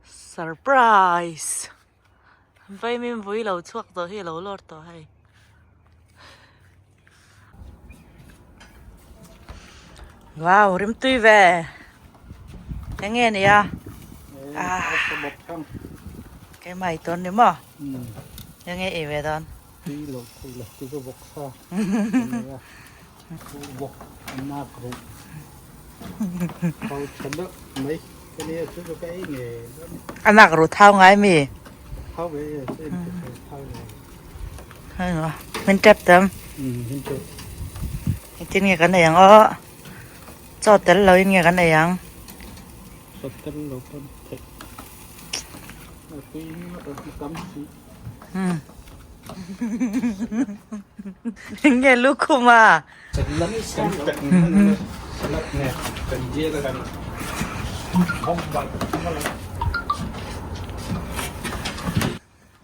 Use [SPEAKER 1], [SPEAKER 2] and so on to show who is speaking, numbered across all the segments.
[SPEAKER 1] Surprise! Vaimim vui lo chhuak tawh hi a lo lawr tawh hei. Wow, rimtui ve. Eng nge nia? Ah. Keimah i tawn ni maw? Eng nge ei ve dawn?
[SPEAKER 2] Tui lo thei lo ti chu vawk sa ania vawk nak ruh thau tha deuh mai ka nia chu chu ka ei ngei dawn a ni.
[SPEAKER 1] A nak ruh thau ngai mi?
[SPEAKER 2] Thau ve e chu en te thei thau lo.
[SPEAKER 1] Hai maw min tep tam.
[SPEAKER 2] Um min tep.
[SPEAKER 1] Engtin nge kan ei ang aw chaw tel lo in nge kan ei ang.
[SPEAKER 2] Chaw tel lo pawn theih. A tui ngawt a tam si.
[SPEAKER 1] Nge lukhum a.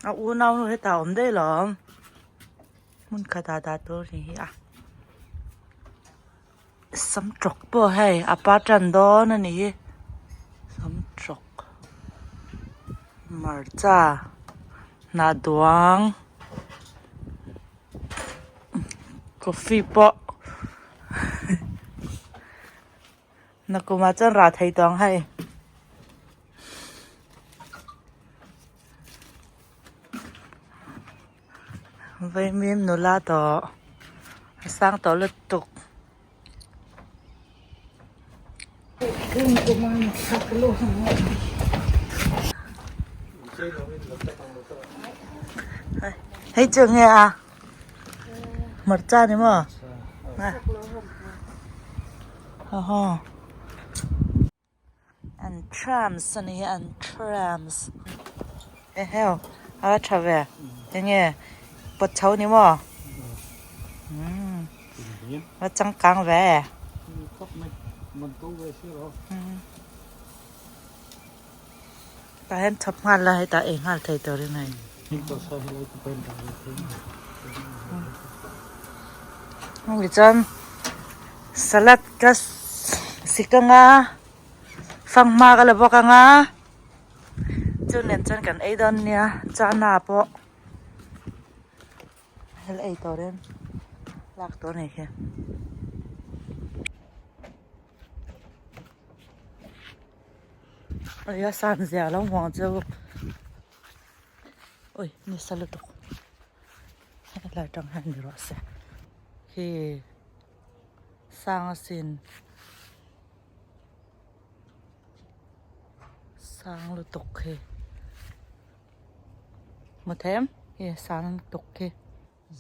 [SPEAKER 1] A unau nu hetah a awm daih lo hmun khatah dah tur ni hi a sam tawk pawh hei a pa tan dawn a ni hi sam tawk. Hmarcha hnah duang coffee pawh nakumah chuan rah thei tawh ang hei. Vaimim nula tawh a sang tawh lutuk. Hei chu nge a hmarcha ni maw aw an trams a ni hi an trams eheu a va tha ve enge pawt chho ni maw umm va changkang ve tah hian chhawp nghal la hetah ei nghal thei turin hei. Hemi chuan salad ka sik anga fanghma ka la bawk anga chu nen chuan kan ei dawn nia chana pawh hel ei turin lak tur a ni khi. Aya san zia lo hmuh ang chu. Ui ni sa lutuk helai tang hian ni rawh se khi sang asin sang lutuk khi hmu thei em khi sang lutuk khi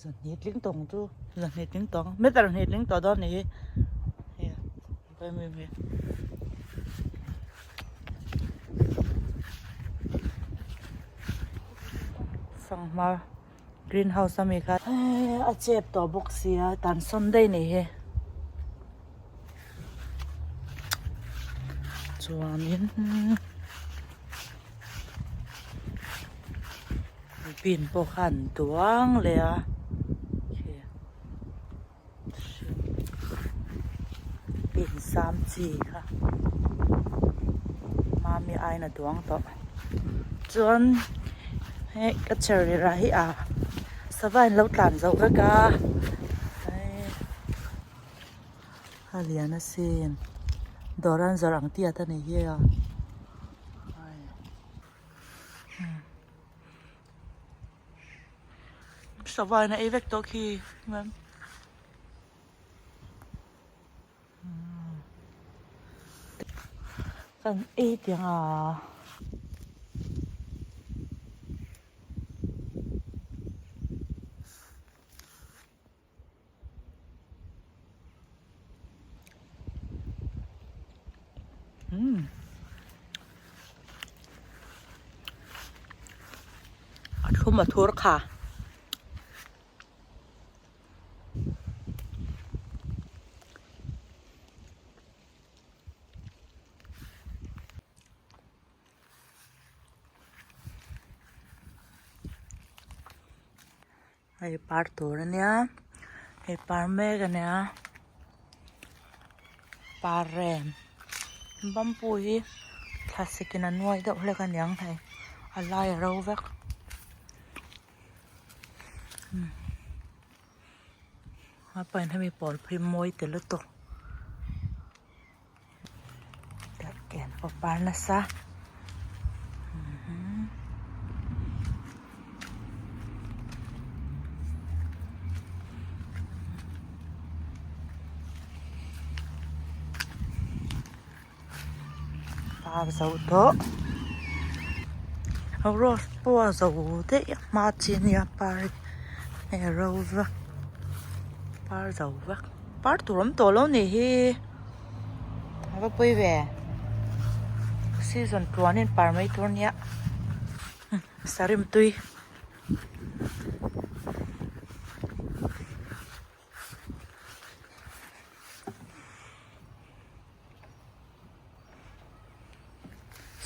[SPEAKER 1] zahnih tling tawng chu zahnih tling tawng meter hnih tling tawh dawn a ni hi hei em em hi. Fanghma green house ami kha a chep tawh bawk sia tan sawn daih a nih hi chuanin bean pawh kha an duang leh a. Pinsam chi kha mami aiin a duang tawh chuan hei ka cherry rah hi a sava in lo tlan zo vek a hei a lian asin dawr an zawrh ang tiat a ni hi a. Sava in a ei vek tawh khi ma'am. Kan ei tiang a. Umm a thlum a thur kha. Hei par tur a nia hei par mek a nia par rem bamboo hi. Thlasik in a nuai deuh hlek a niang hei a lai a ro vek a pain hemi pawl phei mawi ti lutuk derhken pawh par nasa. Par zo tawh rose pawh a zo daih a hma chi ania par hi hei a ro vek par zo vek par tur awm tawh lo nih hi a va pawi ve season tluanin par mai tur ania sarim tui.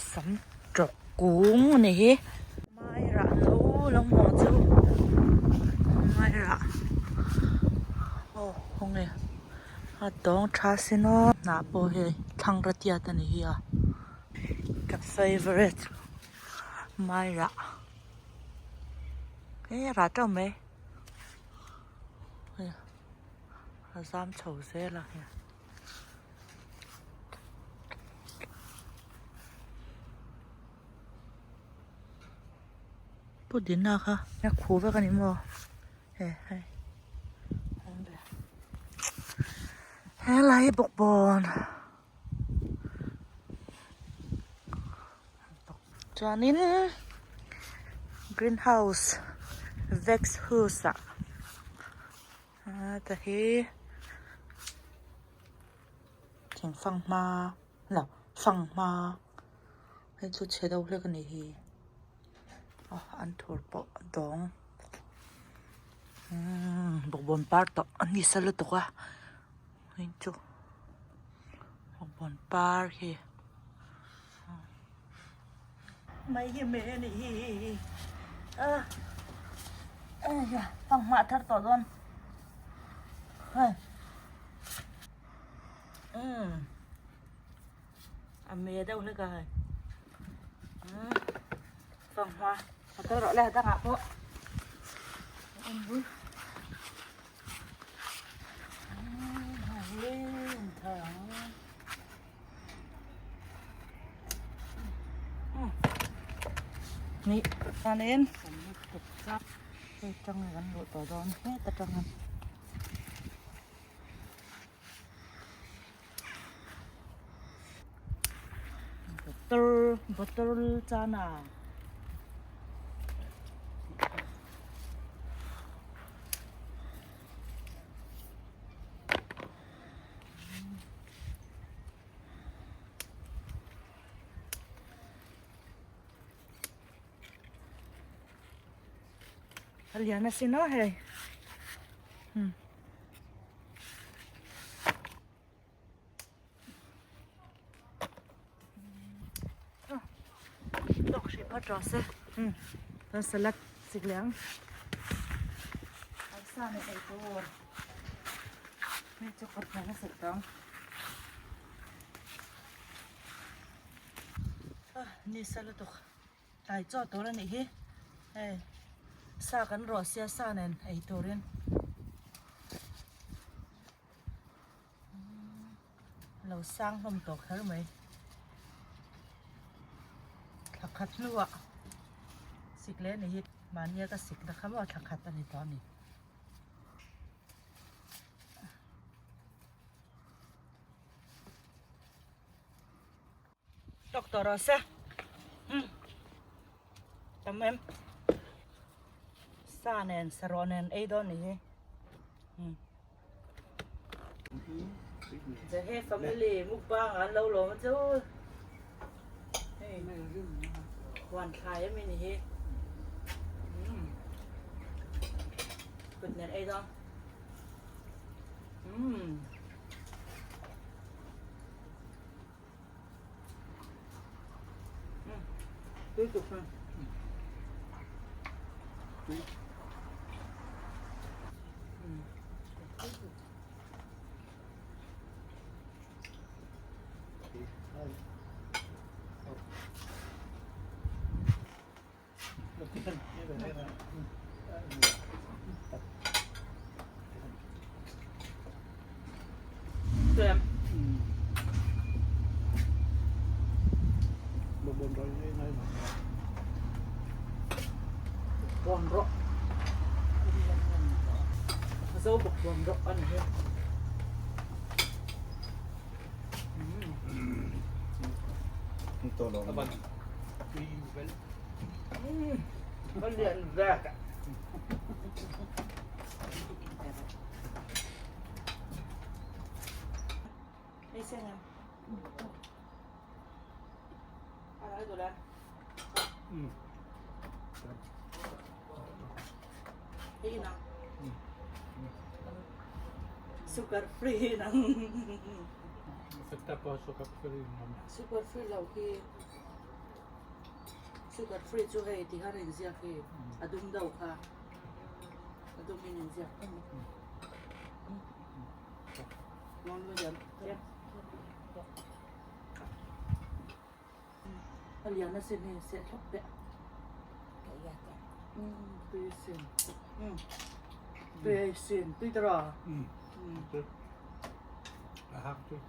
[SPEAKER 1] Sam tawk kung a ni hi. Mai rah no lo hmuh chu mai rah aw khawnge a tawng tha sin aw hnah pawh hei thlang ratiat a ni hi a ka favourite mai rah e rah teuh mai. A zam chho zel a hei. Pudina kha a khu vek a ni maw he hei helai hi bawkbawn chuanin greenhouse vex house ah. Ta hi thing fanghma lo fanghma hei chu chhe deuh hlek a ni hi aw an thur pawh a dawng umm bawkbawn par tawh a ni sa lutuk a hei chu bawkbawn par hi Mai hi me a nih hi a fanghma thar tawh dawn hei umm a me deuh hlek a hei umm fanghma a kal rawh le a dangah pawh thar ang. Ni chuanin hei tang kan luh tawh dawn het atangin bottle bottle chana. A lian asin aw hei tawk hrih phawt rawh se chuan salad chik leh ang sa nei ei tur. Hei chu kawt hmel nasa tawng. Ah, ni sa lutuk. Tlai chaw tur a nih hi. Hei, sa kan rawh sia sa nen ei turin. Lo sang hlawm tawh kher mai. Thla khat hnuah sik leh a nih hi. Mahnia ka sik na kha maw thla khat a ni tawh a ni. Tawk tawh rawh se tam em sa nen sarawh nen ei dawn ni hi He family mukbang an lo lawm a chu hei huan thlai ami ni hi kut nen ei dawn umm tui tuk ha tui Sugar free nang. Sugar free lo khi sugar free chu hei ti khan in ziak hi a dum deuh kha a dum in in ziak A lian a sin hei seh thlawp teh. Tui sin. Tui sin tui tara.
[SPEAKER 2] A hak tui.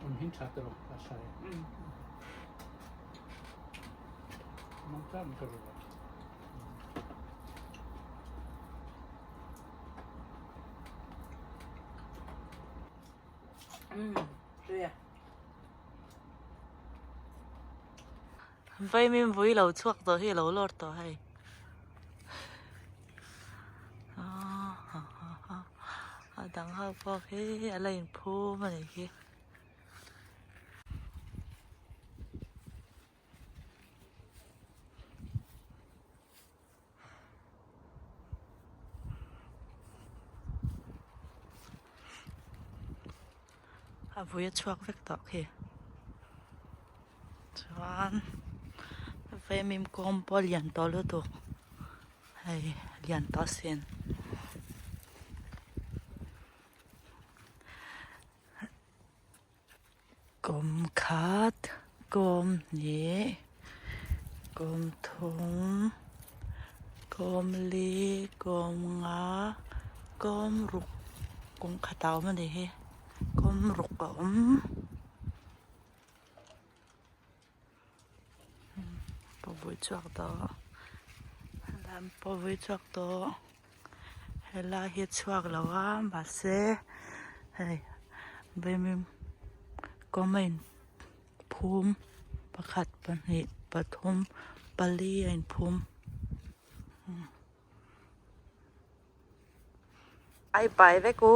[SPEAKER 2] An hin tha te rawh a sai. Mang chan ka ru.
[SPEAKER 1] Vaimim vui lo chhuak tawh hi a lo lawr tawh hei. A dang ho pawh khi a la inphum a nih khi. A vui a chhuak vek tawh khi. Chuan vaimim kawng pawh a lian tawh lutuk hei lian tawh asin. Kawm khat kawm hnih kawm thum kawm li kawm nga kawm ruk kawng khat a awm a ni hi kawm ruk a awm. Pawh chhuak tawh lam pawh vui chhuak tawh helai hi a chhuak lo a mahse hei vaimim kawm a in phum pakhat pahnih pathum pali a in phum. Ai pai vek u.